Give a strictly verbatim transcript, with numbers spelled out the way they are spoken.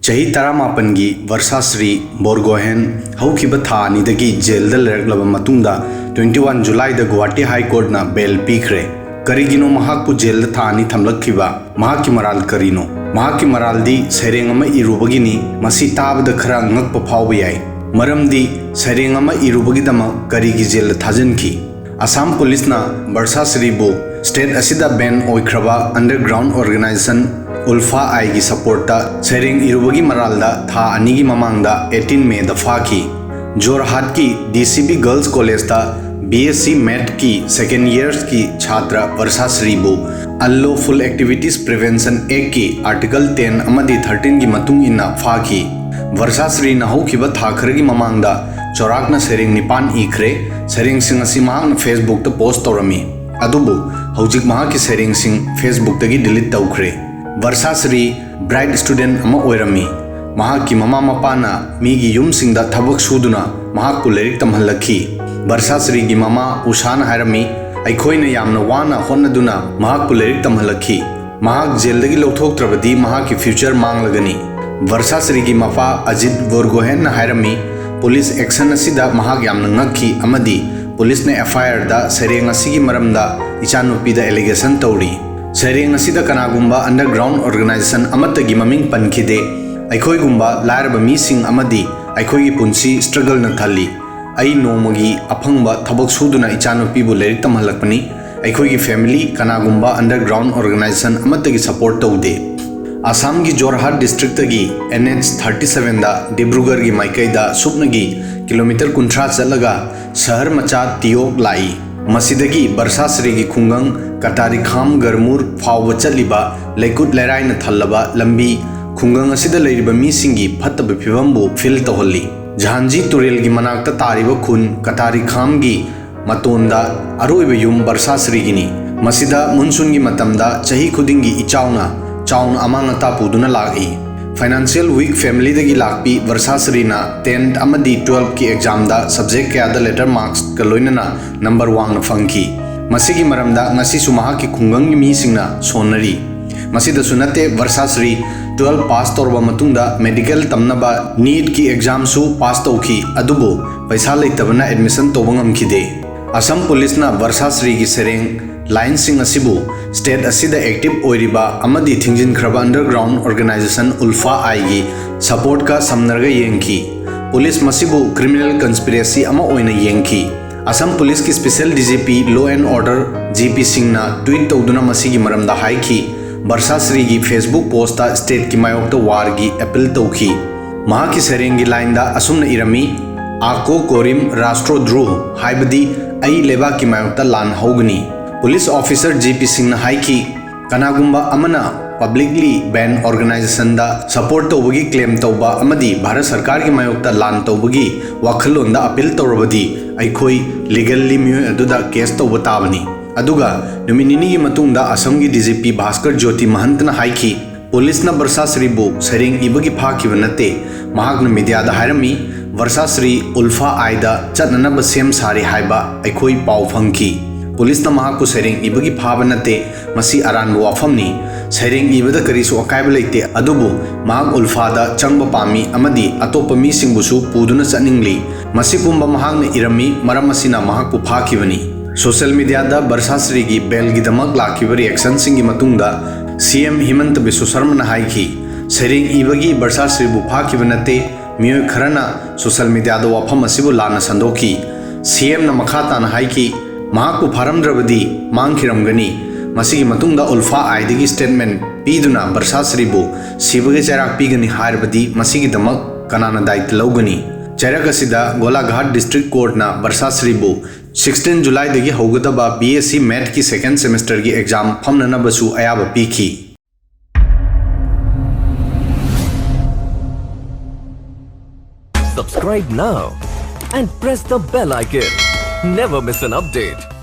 ꯆꯍꯤ ꯇꯔꯥꯃꯥꯄꯟꯒꯤ ꯚꯔꯁꯥꯁ꯭ꯔꯤ ꯕꯣꯔꯒꯣꯍꯦꯟ ꯍꯧꯈꯤꯕ ꯊꯥ ꯑꯅꯤꯗꯒꯤ ꯖꯦꯜꯗ ꯂꯩꯔꯛꯂꯕ ꯃꯇꯨꯡꯗ, twenty one Julyꯗ ꯒꯨꯋꯥꯍꯥꯇꯤ ꯍꯥꯏ ꯀꯣꯔꯠꯅ ꯕꯦꯜ ꯄꯤꯈ꯭ꯔꯦ꯫ ꯀꯔꯤꯒꯤꯅꯣ ꯃꯍꯥꯛꯄꯨ ꯖꯦꯜꯗ ꯊꯥ ꯑꯅꯤ ꯊꯝꯂꯛꯈꯤꯕ? ꯃꯍꯥꯛꯀꯤ ꯃꯔꯥꯜ ꯀꯔꯤꯅꯣ? ꯃꯍꯥꯛꯀꯤ ꯃꯔꯥꯜꯗꯤ ꯁꯩꯔꯦꯡ ꯑꯃ ꯏꯔꯨꯕꯒꯤꯅꯤ꯫ ꯃꯁꯤ ꯇꯥꯕꯗ ꯈꯔ ꯉꯛꯄ ꯐꯥꯎꯕ ꯌꯥꯏ, ꯃꯔꯝꯗꯤ ꯁꯩꯔꯦꯡ ꯑꯃ ꯏꯔꯨꯕꯒꯤꯗꯃꯛ ꯀꯔꯤꯒꯤ ꯖꯦꯜꯗ ꯊꯥꯖꯤꯟꯈꯤ? ꯑꯁꯥꯝ ꯄꯨꯂꯤꯁꯅ ꯚꯔꯁꯥꯁ꯭ꯔꯤꯕꯨ ꯁ꯭ꯇꯦꯠ ꯑꯁꯤꯗ ꯕꯦꯟ ꯑꯣꯏꯈ꯭ꯔꯕ ꯑꯟꯗꯔꯒ꯭ꯔꯥꯎꯟ ꯑꯣꯔꯒꯅꯥꯏꯖꯦꯁꯟ ꯎꯜꯐꯥ ꯑꯥꯏꯒꯤ ꯁꯄꯣꯔꯠꯇ ꯁꯩꯔꯦꯡ ꯏꯔꯨꯕꯒꯤ ꯃꯔꯥꯜꯗ ꯊꯥ ꯑꯅꯤꯒꯤ ꯃꯃꯥꯡꯗ eighteen Mayꯗ ꯐꯥꯈꯤ꯫ ꯖꯣꯔꯍꯥꯠꯀꯤ D C B Girls Collegeꯇ B S C Mathꯀꯤ second yearꯀꯤ ꯁꯥꯇ꯭ꯔ ꯚꯔꯁꯥꯁ꯭ꯔꯤꯕꯨ Unlawful Activities Prevention Actꯀꯤ Article ten ꯑꯃꯗꯤ thirteenꯒꯤ ꯃꯇꯨꯡ ꯏꯟꯅ ꯐꯥꯈꯤ꯫ ꯚꯔꯁꯥꯁ꯭ꯔꯤꯅ ꯍꯧꯈꯤꯕ ꯊꯥ ꯈꯔꯒꯤ ꯃꯃꯥꯡꯗ ꯆꯥꯎꯔꯥꯛꯅ ꯁꯩꯔꯦꯡ ꯅꯤꯄꯥꯟ ꯏꯈ꯭ꯔꯦ꯫ ꯁꯩꯔꯦꯡꯁꯤꯡ ꯑꯁꯤ ꯃꯍꯥꯛꯅ Facebookꯇ ꯄꯣꯁ꯭ꯠ ꯇꯧꯔꯝꯃꯤ, ꯑꯗꯨꯕꯨ ꯍꯧꯖꯤꯛ ꯃꯍꯥꯛꯀꯤ ꯁꯩꯔꯦꯡꯁꯤꯡ Facebookꯇꯒꯤ ꯗꯤꯂꯤꯠ ꯇꯧꯈ꯭ꯔꯦ꯫ ꯚꯔꯁꯥꯁ꯭ꯔꯤ ꯕ꯭ꯔꯥꯏꯠ ꯁ꯭ꯇꯨꯗꯦꯟꯠ ꯑꯃ ꯑꯣꯏꯔꯝꯃꯤ꯫ ꯃꯍꯥꯛꯀꯤ ꯃꯃꯥ ꯃꯄꯥꯅ ꯃꯤꯒꯤ ꯌꯨꯝꯁꯤꯡꯗ ꯊꯕꯛ ꯁꯨꯗꯨꯅ ꯃꯍꯥꯛꯄꯨ ꯂꯥꯏꯔꯤꯛ ꯇꯝꯍꯜꯂꯛꯈꯤ꯫ ꯚꯔꯁꯥꯁ꯭ꯔꯤꯒꯤ ꯃꯃꯥ ꯎꯁꯥꯅ ꯍꯥꯏꯔꯝꯃꯤ, "ꯑꯩꯈꯣꯏꯅ ꯌꯥꯝꯅ ꯋꯥꯅ ꯍꯣꯠꯅꯗꯨꯅ ꯃꯍꯥꯛꯄꯨ ꯂꯥꯏꯔꯤꯛ ꯇꯝꯍꯜꯂꯛꯈꯤ꯫ ꯃꯍꯥꯛ ꯖꯦꯜꯗꯒꯤ ꯂꯧꯊꯣꯛꯇ꯭ꯔꯕꯗꯤ ꯃꯍꯥꯛꯀꯤ ꯐ꯭ꯌꯨꯆꯔ ꯃꯥꯡꯂꯒꯅꯤ"꯫ ꯚꯔꯁꯥꯁ꯭ꯔꯤꯒꯤ ꯃꯄꯥ ꯑꯖꯤꯠ ꯕꯣꯔꯒꯣꯍꯦꯟꯅ ꯍꯥꯏꯔꯝꯃꯤ, "ꯄꯨꯂꯤꯁ ꯑꯦꯛꯁꯟ ꯑꯁꯤꯗ ꯃꯍꯥꯛ ꯌꯥꯝꯅ ꯉꯛꯈꯤ ꯑꯃꯗꯤ ꯄꯨꯂꯤꯁꯅ F I Rꯗ ꯁꯩꯔꯦꯡ ꯑꯁꯤꯒꯤ ꯃꯔꯝꯗ ꯏꯆꯥꯅꯨꯄꯤꯗ allegation ꯇꯧꯔꯤ꯫ ꯁꯩꯔꯦꯡ ꯑꯁꯤꯗ ꯀꯅꯥꯒꯨꯝꯕ ꯑꯟꯗꯔꯒ꯭ꯔꯥꯎꯟ ꯑꯣꯔꯒꯅꯥꯏꯖꯦꯁꯟ ꯑꯃꯠꯇꯒꯤ ꯃꯃꯤꯡ ꯄꯟꯈꯤꯗꯦ꯫ ꯑꯩꯈꯣꯏꯒꯨꯝꯕ ꯂꯥꯏꯔꯕ ꯃꯤꯁꯤꯡ ꯑꯃꯗꯤ ꯑꯩꯈꯣꯏꯒꯤ ꯄꯨꯟꯁꯤ ꯁ꯭ꯇ꯭ꯔꯒꯜꯅ ꯊꯜꯂꯤ꯫ ꯑꯩ ꯅꯣꯡꯃꯒꯤ ꯑꯐꯪꯕ ꯊꯕꯛ ꯁꯨꯗꯨꯅ ꯏꯆꯥꯅꯨꯄꯤꯕꯨ ꯂꯥꯏꯔꯤꯛ ꯇꯝꯍꯜꯂꯛꯄꯅꯤ꯫ ꯑꯩꯈꯣꯏꯒꯤ ꯐꯦꯃꯤꯂꯤ ꯀꯅꯥꯒꯨꯝꯕ ꯑꯟꯗꯔꯒ꯭ꯔꯥꯎꯟ ꯑꯣꯔꯒꯅꯥꯏꯖꯦꯁꯟ ꯑꯃꯠꯇꯒꯤ ꯁꯄꯣꯔꯠ ꯇꯧꯗꯦ"꯫ ꯑꯁꯥꯝꯒꯤ ꯖꯣꯔꯍꯥꯠ ꯗꯤꯁꯇ꯭ꯔꯤꯛꯇꯒꯤ N H thirty sevenꯗ ꯗꯤꯕ꯭ꯔꯨꯒꯔꯒꯤ ꯃꯥꯏꯀꯩꯗ ꯁꯨꯞꯅꯒꯤ ꯀꯤꯂꯣꯃꯤꯇꯔ ꯀꯨꯟꯊ꯭ꯔꯥ ꯆꯠꯂꯒ ꯁꯍꯔ ꯃꯆꯥ ꯇꯤꯌꯣꯛ ꯂꯥꯛꯏ꯫ ꯃꯁꯤꯗꯒꯤ ꯚꯔꯁꯥꯁ꯭ꯔꯤꯒꯤ ꯈꯨꯡꯒꯪ ꯀꯇꯥꯔꯤꯈꯥꯝ ꯒꯔꯃꯨꯔ ꯐꯥꯎꯕ ꯆꯠꯂꯤꯕ ꯂꯩꯀꯨꯠ ꯂꯩꯔꯥꯏꯅ ꯊꯜꯂꯕ ꯂꯝꯕꯤ, ꯈꯨꯡꯒꯪ ꯑꯁꯤꯗ ꯂꯩꯔꯤꯕ ꯃꯤꯁꯤꯡꯒꯤ ꯐꯠꯇꯕ ꯐꯤꯕꯝꯕꯨ ꯐꯤꯜ ꯇꯧꯍꯜꯂꯤ꯫ ꯖꯍꯥꯟꯖꯤ ꯇꯨꯔꯦꯜꯒꯤ ꯃꯅꯥꯛꯇ ꯇꯥꯔꯤꯕ ꯈꯨꯟ ꯀꯇꯥꯔꯤꯈꯥꯝꯒꯤ ꯃꯇꯣꯟꯗ ꯑꯔꯣꯏꯕ ꯌꯨꯝ ꯚꯔꯁꯥꯁ꯭ꯔꯤꯒꯤꯅꯤ꯫ ꯃꯁꯤꯗ ꯃꯨꯟꯁꯨꯟꯒꯤ ꯃꯇꯝꯗ ꯆꯍꯤ ꯈꯨꯗꯤꯡꯒꯤ ꯏꯆꯥꯎꯅ ꯆꯥꯎꯅ ꯑꯃꯥꯡ ꯑꯇꯥ ꯄꯨꯗꯨꯅ ꯂꯥꯛꯏ꯫ ꯐꯥꯏꯅꯥꯟꯁꯤꯌꯦꯜ ꯋꯤꯛ ꯐꯦꯃꯤꯂꯤꯗꯒꯤ ꯂꯥꯛꯄꯤ ꯚꯔꯁꯥꯁ꯭ꯔꯤꯅ tenth ꯑꯃꯗꯤ twelfthꯀꯤ ꯑꯦꯛꯖꯥꯝꯗ ꯁꯕꯖꯦꯛ ꯀꯌꯥꯗ ꯂꯦꯇꯔ ꯃꯥꯔꯛꯁꯀ ꯂꯣꯏꯅꯅ ꯅꯝꯕꯔ ꯋꯥꯡꯅ ꯐꯪꯈꯤ꯫ ꯃꯁꯤꯒꯤ ꯃꯔꯝꯗ ꯉꯁꯤꯁꯨ ꯃꯍꯥꯛꯀꯤ ꯈꯨꯡꯒꯪꯒꯤ ꯃꯤꯁꯤꯡꯅ ꯁꯣꯟꯅꯔꯤ꯫ ꯃꯁꯤꯗꯁꯨ ꯅꯠꯇꯦ, ꯚꯔꯁꯥꯁ꯭ꯔꯤ ꯇꯨꯋꯦꯜꯐ ꯄꯥꯁ ꯇꯧꯔꯕ ꯃꯇꯨꯡꯗ ꯃꯦꯗꯤꯀꯦꯜ ꯇꯝꯅꯕ ꯅꯤꯠꯀꯤ ꯑꯦꯛꯖꯥꯝꯁꯨ ꯄꯥꯁ ꯇꯧꯈꯤ, ꯑꯗꯨꯕꯨ ꯄꯩꯁꯥ ꯂꯩꯇꯕꯅ ꯑꯦꯗꯃꯤꯁꯟ ꯇꯧꯕ ꯉꯝꯈꯤꯗꯦ꯫ ꯑꯁꯝ ꯄꯨꯂꯤꯁꯅ ꯕꯔꯁꯥ ꯁ꯭ꯔꯤꯒꯤ ꯁꯩꯔꯦꯡ ꯂꯥꯏꯟꯁꯤꯡ ꯑꯁꯤꯕꯨ ꯁ꯭ꯇꯦꯠ ꯑꯁꯤꯗ ꯑꯦꯛꯇꯤꯚ ꯑꯣꯏꯔꯤꯕ ꯑꯃꯗꯤ ꯊꯤꯡꯖꯤꯟꯈ꯭ꯔꯕ ꯑꯟꯗꯔꯒ꯭ꯔꯥꯎꯟ ꯑꯣꯔꯒꯅꯥꯏꯖꯦꯁꯟ ꯎꯜꯐꯥ ꯑꯥꯏꯒꯤ ꯁꯄꯣꯔꯠꯀ ꯁꯝꯅꯔꯒ ꯌꯦꯡꯈꯤ꯫ ꯄꯨꯂꯤꯁ ꯃꯁꯤꯕꯨ ꯀ꯭ꯔꯤꯃꯤꯅꯦꯜ ꯀꯟꯁꯄꯤꯔꯦꯁꯤ ꯑꯃ ꯑꯣꯏꯅ ꯌꯦꯡꯈꯤ꯫ ꯑꯁꯝ ꯄꯨꯂꯤꯁꯀꯤ special D G P law and order G P ꯁꯤꯡꯅ ꯇ꯭ꯋꯤꯠ ꯇꯧꯗꯨꯅ ꯃꯁꯤꯒꯤ ꯃꯔꯝꯗ ꯍꯥꯏꯈꯤ, "ꯕꯔꯁꯥ ꯁ꯭ꯔꯤꯒꯤ ꯐꯦꯁꯕꯨꯛ ꯄꯣꯁꯇ ꯁ꯭ꯇꯦꯠꯀꯤ ꯃꯥꯌꯣꯛꯇ ꯋꯥꯔꯒꯤ ꯑꯦꯄꯤꯜ ꯇꯧꯈꯤ꯫ ꯃꯍꯥꯛꯀꯤ ꯁꯩꯔꯦꯡꯒꯤ ꯂꯥꯏꯟꯗ ꯑꯁꯨꯝꯅ ꯏꯔꯝꯃꯤ, "ꯑꯥꯀꯣ ꯀꯣꯔꯤꯝ ꯔꯥꯁꯇ꯭ꯔꯣ ꯗ꯭ꯔꯣꯍ", ꯍꯥꯏꯕꯗꯤ "ꯑꯩ ꯂꯩꯕꯥꯛꯀꯤ ꯃꯥꯌꯣꯛꯇ ꯂꯥꯟ ꯍꯧꯒꯅꯤ"꯫ ꯄꯨꯂꯤꯁ ꯑꯣꯐꯤꯁꯔ ꯖꯤ ꯄꯤ ꯁꯤꯡꯅ ꯍꯥꯏꯈꯤ, "ꯀꯅꯥꯒꯨꯝꯕ ꯑꯃꯅ ꯄꯕ꯭ꯂꯤꯛꯂꯤ ꯕꯦꯟ ꯑꯣꯔꯒꯅꯥꯏꯖꯦꯁꯟꯗ ꯁꯄꯣꯔꯠ ꯇꯧꯕꯒꯤ ꯀ꯭ꯂꯦꯝ ꯇꯧꯕ ꯑꯃꯗꯤ ꯚꯥꯔꯠ ꯁꯔꯀꯥꯔꯒꯤ ꯃꯥꯌꯣꯛꯇ ꯂꯥꯟ ꯇꯧꯕꯒꯤ ꯋꯥꯈꯜꯂꯣꯟꯗ ꯑꯄꯤꯜ ꯇꯧꯔꯕꯗꯤ ꯑꯩꯈꯣꯏ ꯂꯤꯒꯜꯂꯤ ꯃꯤꯑꯣꯏ ꯑꯗꯨꯗ ꯀꯦꯁ ꯇꯧꯕ ꯇꯥꯕꯅꯤ"꯫ ꯑꯗꯨꯒ ꯅꯨꯃꯤꯠ ꯅꯤꯅꯤꯒꯤ ꯃꯇꯨꯡꯗ ꯑꯁꯝꯒꯤ ꯗꯤ ꯖꯤ ꯄꯤ ꯚꯥꯁꯀꯔ ꯖ꯭ꯌꯣꯇꯤ ꯃꯍꯟꯇꯅ ꯍꯥꯏꯈꯤ, ꯄꯨꯂꯤꯁꯅ ꯕꯔꯁꯥ ꯁ꯭ꯔꯤꯕꯨ ꯁꯩꯔꯦꯡ ꯏꯕꯒꯤ ꯐꯥꯈꯤꯕ ꯅꯠꯇꯦ꯫ ꯃꯍꯥꯛꯅ ꯃꯤꯗꯤꯌꯥꯗ ꯍꯥꯏꯔꯝꯃꯤ, "ꯕꯔꯁꯥ ꯁ꯭ꯔꯤ ꯎꯜꯐꯥ ꯑꯥꯏꯗ ꯆꯠꯅꯅꯕ ꯁꯦꯝ ꯁꯥꯔꯤ ꯍꯥꯏꯕ ꯑꯩꯈꯣꯏ ꯄꯥꯎ ꯐꯪꯈꯤ꯫ ꯄꯨꯂꯤꯁꯅ ꯃꯍꯥꯛꯄꯨ ꯁꯩꯔꯦꯡ ꯏꯕꯒꯤ ꯐꯥꯕ ꯅꯠꯇꯦ꯫ ꯃꯁꯤ ꯑꯔꯥꯟꯕ ꯋꯥꯐꯝꯅꯤ꯫ ꯁꯩꯔꯦꯡ ꯏꯕꯗ ꯀꯔꯤꯁꯨ ꯑꯀꯥꯏꯕ ꯂꯩꯇꯦ, ꯑꯗꯨꯕꯨ ꯃꯍꯥꯛ ꯎꯜꯐꯥꯗ ꯆꯪꯕ ꯄꯥꯝꯃꯤ ꯑꯃꯗꯤ ꯑꯇꯣꯞꯄ ꯃꯤꯁꯤꯡꯕꯨꯁꯨ ꯄꯨꯗꯨꯅ ꯆꯠꯅꯤꯡꯂꯤ꯫ ꯃꯁꯤ ꯄꯨꯝꯕ ꯃꯍꯥꯛꯅ ꯏꯔꯝꯃꯤ, ꯃꯔꯝ ꯑꯁꯤꯅ ꯃꯍꯥꯛꯄꯨ ꯐꯥꯈꯤꯕꯅꯤ"꯫ ꯁꯣꯁꯤꯌꯦꯜ ꯃꯤꯗꯤꯌꯥꯗ ꯕꯔꯁꯥ ꯁ꯭ꯔꯤꯒꯤ ꯕꯦꯜꯒꯤꯗꯃꯛ ꯂꯥꯛꯈꯤꯕ ꯔꯤꯑꯦꯛꯁꯟꯁꯤꯡꯒꯤ ꯃꯇꯨꯡꯗ ꯁꯤ ꯑꯦꯝ ꯍꯤꯃꯟꯇ ꯕꯤꯁ꯭ꯋ ꯁꯔꯃꯅ ꯍꯥꯏꯈꯤ, "ꯁꯩꯔꯦꯡ ꯏꯕꯒꯤ ꯕꯔꯁꯥ ꯁ꯭ꯔꯤꯕꯨ ꯐꯥꯈꯤꯕ ꯅꯠꯇꯦ꯫ ꯃꯤꯑꯣꯏ ꯈꯔꯅ ꯁꯣꯁꯤꯌꯦꯜ ꯃꯤꯗꯤꯌꯥꯗ ꯋꯥꯐꯝ ꯑꯁꯤꯕꯨ ꯂꯥꯟꯅ ꯁꯟꯗꯣꯛꯈꯤ"꯫ ꯁꯤ ꯑꯦꯝꯅ ꯃꯈꯥ ꯇꯥꯅ ꯍꯥꯏꯈꯤ, "ꯃꯍꯥꯛꯄꯨ ꯐꯥꯔꯝꯗ꯭ꯔꯕꯗꯤ ꯃꯥꯡꯈꯤꯔꯝꯒꯅꯤ꯫ ꯃꯁꯤꯒꯤ ꯃꯇꯨꯡꯗ ꯎꯜꯐꯥ ꯑꯥꯏꯗꯒꯤ ꯁ꯭ꯇꯦꯠꯃꯦꯟ ꯄꯤꯗꯨꯅ ꯕꯔꯁꯥ ꯁ꯭ꯔꯤꯕꯨ ꯁꯤꯕꯒꯤ ꯆꯩꯔꯥꯛ ꯄꯤꯒꯅꯤ ꯍꯥꯏꯔꯕꯗꯤ ꯃꯁꯤꯒꯤꯗꯃꯛ ꯀꯅꯥꯅ ꯗꯥꯏꯇ ꯂꯧꯒꯅꯤ?" ꯆꯩꯔꯛ ꯑꯁꯤꯗ ꯒꯣꯂꯥꯘꯥꯠ ꯗꯤꯁꯇ꯭ꯔꯤꯛ ꯀꯣꯔꯠꯅ ꯕꯔꯁꯥ ꯁ꯭ꯔꯤꯕꯨ ꯁꯤꯛꯁꯇꯤꯟ ꯖꯨꯂꯥꯏꯗꯒꯤ ꯍꯧꯒꯗꯕ ꯕꯤ ꯑꯦꯁ ꯁꯤ ꯃꯦꯠꯀꯤ ꯁꯦꯀꯦꯟ ꯁꯦꯃꯦꯁꯇꯔꯒꯤ ꯑꯦꯛꯖꯥꯝ ꯐꯝꯅꯅꯕꯁꯨ ꯑꯌꯥꯕ ꯄꯤꯈꯤ꯫ Subscribe now and press the bell icon. Never miss an update.